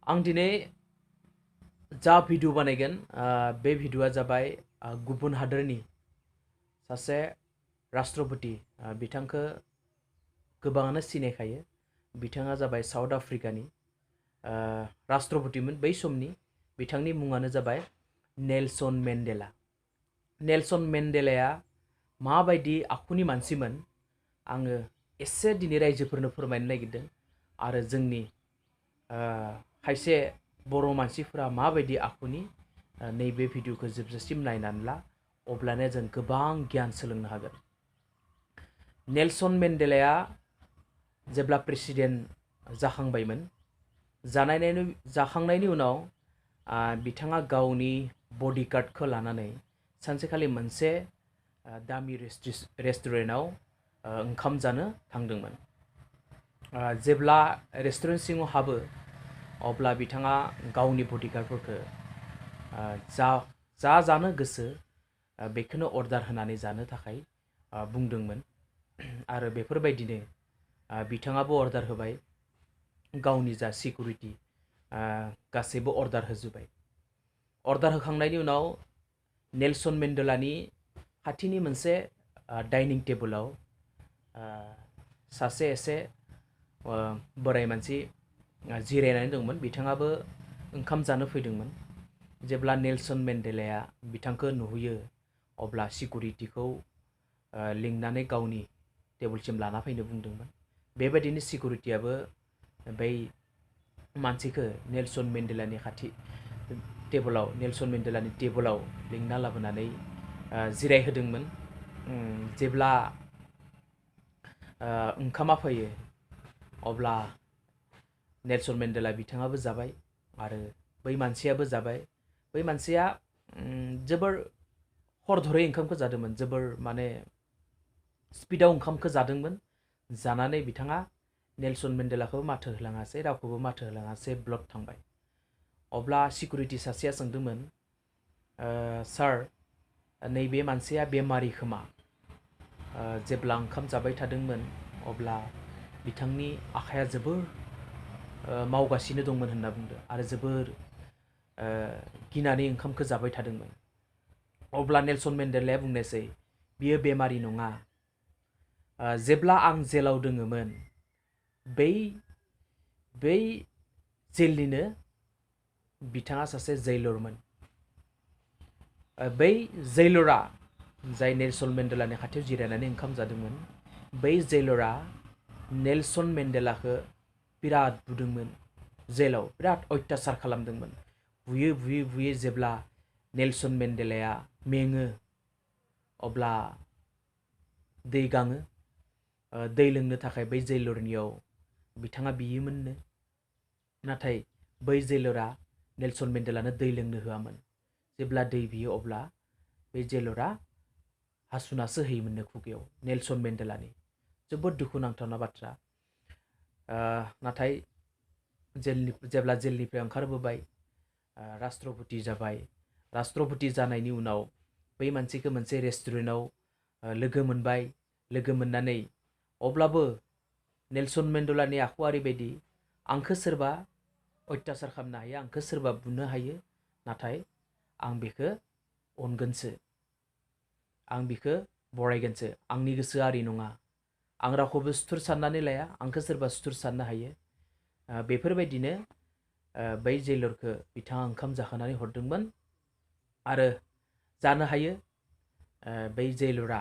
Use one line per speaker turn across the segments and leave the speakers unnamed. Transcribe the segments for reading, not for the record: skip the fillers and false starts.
आं दिनै जा भिडिअ बानायगोन बे भिडिअआ जाबाय गुबुन हादोरनि सासे राष्ट्रपति बिथांखौ गोबाङानो सिनायखायो। बिथाङा जाबाय साउथ आफ्रिकानि राष्ट्रपतिमोन बै समनि। बिथांनि मुङानो जाबाय नेलसन मेन्डेला। नेलसन मेन्डेलाया माबायदि आखुनि मानसिमोन आङो एसे दिनै रायजोफोरनो फोरमायनो नागिरदों। आरो जोंनि खायसे बर' मानसिफोरा माबायदि आखुनि नैबे भिडिअखौ जोबजासिम नायनानै ला, अब्लानो जों गोबां गियान सोलोंनो हागोन। नेलसन मेन्डेलाया जेब्ला प्रेसिडेन्ट जाखांबायमोन, जाखांनायनि उनाव बिथाङा गावनि बडिगार्डखौ लानानै सानसेखालि मोनसे दामि रेस्टुरेन्टआव ओंखाम जानो थांदोंमोन। जेब्ला रेस्टुरेन्ट सिङाव हाबो, अब्ला बिथाङा गावनि बडिगार्डफोरखौ जा जानो गोसो बेखौनो अर्डार होनानै जानो थाखाय बुंदोंमोन। आरो बेफोरबायदिनो बिथाङाबो अर्डार होबाय। गावनि जा सिकिउरिटि गासैबो अर्डार होजोब्बाय। अर्डार होखांनायनि उनाव नेलसन मेन्डेलानि खाथिनि मोनसे डाइनिं टेबोलाव सासे एसे बोराय मानसि जिरायनानै दंमोन। बिथाङाबो ओंखाम जानो फैदोंमोन। जेब्ला नेलसन मेन्डेलाया बिथांखौ नुहैयो, अब्ला सिकिउरिटिखौ लिंनानै गावनि टेबोलसिम लाना फैनो बुंदोंमोन। बेबायदिनो सिकिउरिटियाबो बै मानसिखौ नेलसन मेन्डेलानि नेलसन मेन्डेलानि टेबोलाव लिंना लाबोनानै जिरायहोदोंमोन। जेब्ला ओंखामा फैयो, अब्ला नेलसन मेन्डेला बिथाङाबो जाबाय आरो बै मानसियाबो जाबाय। बै मानसिया जोबोर हरधरै ओंखामखौ जादोंमोन, जोबोर माने स्पिडाव ओंखामखौ जादोंमोन। जानानै बिथाङा नेलसन मेन्डेलाखौबो माथो होलाङासै, रावखौबो माथो होलाङासै, ब्लक थांबाय। अब्ला सिकिउरिटि सासेया सोंदोंमोन, सार, नैबे मानसिया बेमारि खोमा। जेब्ला ओंखाम जाबाय थादोंमोन, अब्ला बिथांनि आखाइया जोबोर मावगासिनो दंमोन होनना बुंदों आरो जोबोर गिनानै ओंखामखौ जाबाय थादोंमोन। अब्ला नेलसन मेन्डेलाया बुंनोसै, बियो बेमारि नङा। जेब्ला आं जेलाव दङमोन, बै जेलनिनो बिथाङा सासे जैलरमोन। बै जैलरा जाय नेलसन मेन्डेलानि खाथियाव जिरायनानै ओंखाम जादोंमोन, बै जैलरा नेलसन मेन्डेलाखौ बिराद बुदोंमोन। जेलाव बिराद अत्याचार खालामदोंमोन। बुयै बुयै बुयै जेब्ला नेलसन मेन्डेलाया मेङो, अब्ला दै गाङो। दै लोंनो थाखाय बै जैलरनियाव बिथाङा बियोमोननो। नाथाय बै जैलरा नेलसन मेन्डेलानो दै लोंनो होआमोन। जेब्ला दै बियो, अब्ला बै जैलरा हासुनासो होयोमोननो खुगायाव नेलसन मेन्डेलानि। जोबोद दुखुनांथावना बाथ्रा। नाथाय जेब्ला जेलनिफ्राय ओंखारबोबाय, राष्ट्रपति जाबाय। राष्ट्रपति जानायनि उनाव बै मानसिखौ मोनसे रेस्टुरेन्टआव लोगो मोनबाय। लोगो मोननानै अब्लाबो नेलसन मेन्डेलानि आखुआ ओरैबायदि, आंखौ सोरबा अत्याचार खालामनो हायो, आंखौ सोरबा बुनो हायो, नाथाय आं बेखौ अनगोनसो, आं बेखौ बरायगोनसो। आंनि गोसोआ ओरै नङा। आं रावखौबो सुथुर साननानै लाया, आंखौ सोरबा सुथुर साननो हायो। बेफोरबायदिनो बै जैलरखौ बिथाङा ओंखाम जाहोनानै हरदोंमोन। आरो जानो हायो बै जैलरा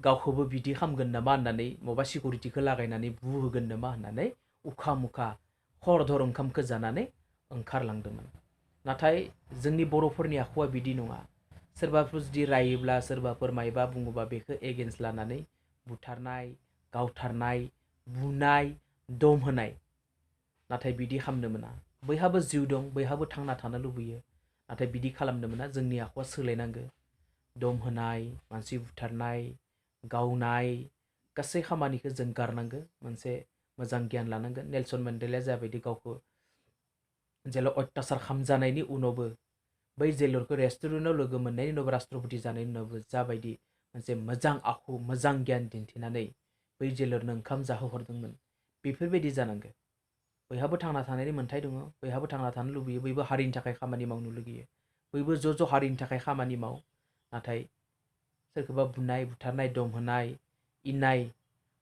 गावखौबो बिदि खालामगोन नामा होननानै माबा सिकिउरिटिखौ लागायनानै बुहोगोन नामा होननानै उखा मुखा हरधर ओंखामखौ जानानै ओंखारलांदोंमोन। नाथाय जोंनि बर'फोरनि आखुआ बिदि नङा। सोरबाफोर जुदि रायोब्ला, सोरबाफोर मायबा बुङोबा बेखौ एगेन्स्ट लानानै बुथारनाय, गावथारनाय, बुनाय, दम होनाय। नाथाय बिदि खालामनो मोना। बयहाबो जिउ दं, बयहाबो थांना थानो लुबैयो। नाथाय बिदि खालामनो मोना। जोंनि आखुआ सोलायनांगौ। दम होनाय, मानसि बुथारनाय, गावनाय, गासै खामानिखौ जों गारनांगौ। मोनसे मोजां गियान लानांगोन। नेलसन मेन्डेलाया जाबायदि गावखौ जेलाव अत्याचार खालामजानायनि उनावबो, बै जेलरखौ रेस्टुरेन्टआव लोगो मोननायनि उनाव राष्ट्रपति जानायनि उनावबो जाबायदि मोनसे मोजां आखु, मोजां गियान दिन्थिनानै बै जेलरनो ओंखाम जाहोहरदोंमोन, बेफोरबायदि जानांगौ। बयहाबो थांना थानायनि मोन्थाय दङ, बयहाबो थांना थानो लुबैयो, बयबो हारिनि थाखाय खामानि मावनो लुगैयो, बयबो ज' हारिनि थाखाय खामानि माव। नाथाय सोरखौबा बुनाय बुथारनाय दमहोनाय इनाय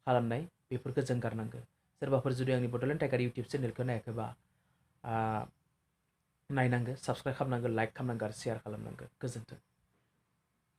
खालामनाय बेफोरखौ जों गारनांगौ। सोरबाफोर जुदि आंनि बड'लेण्ड टाइगार इउटुब चेनेलखौ नायाखैबा नायनांगौ, साबस्क्राइब खालामनांगौ, लाइक खालामनांगौ आरो शेयार खालामनांगौ। गोजोन्थों।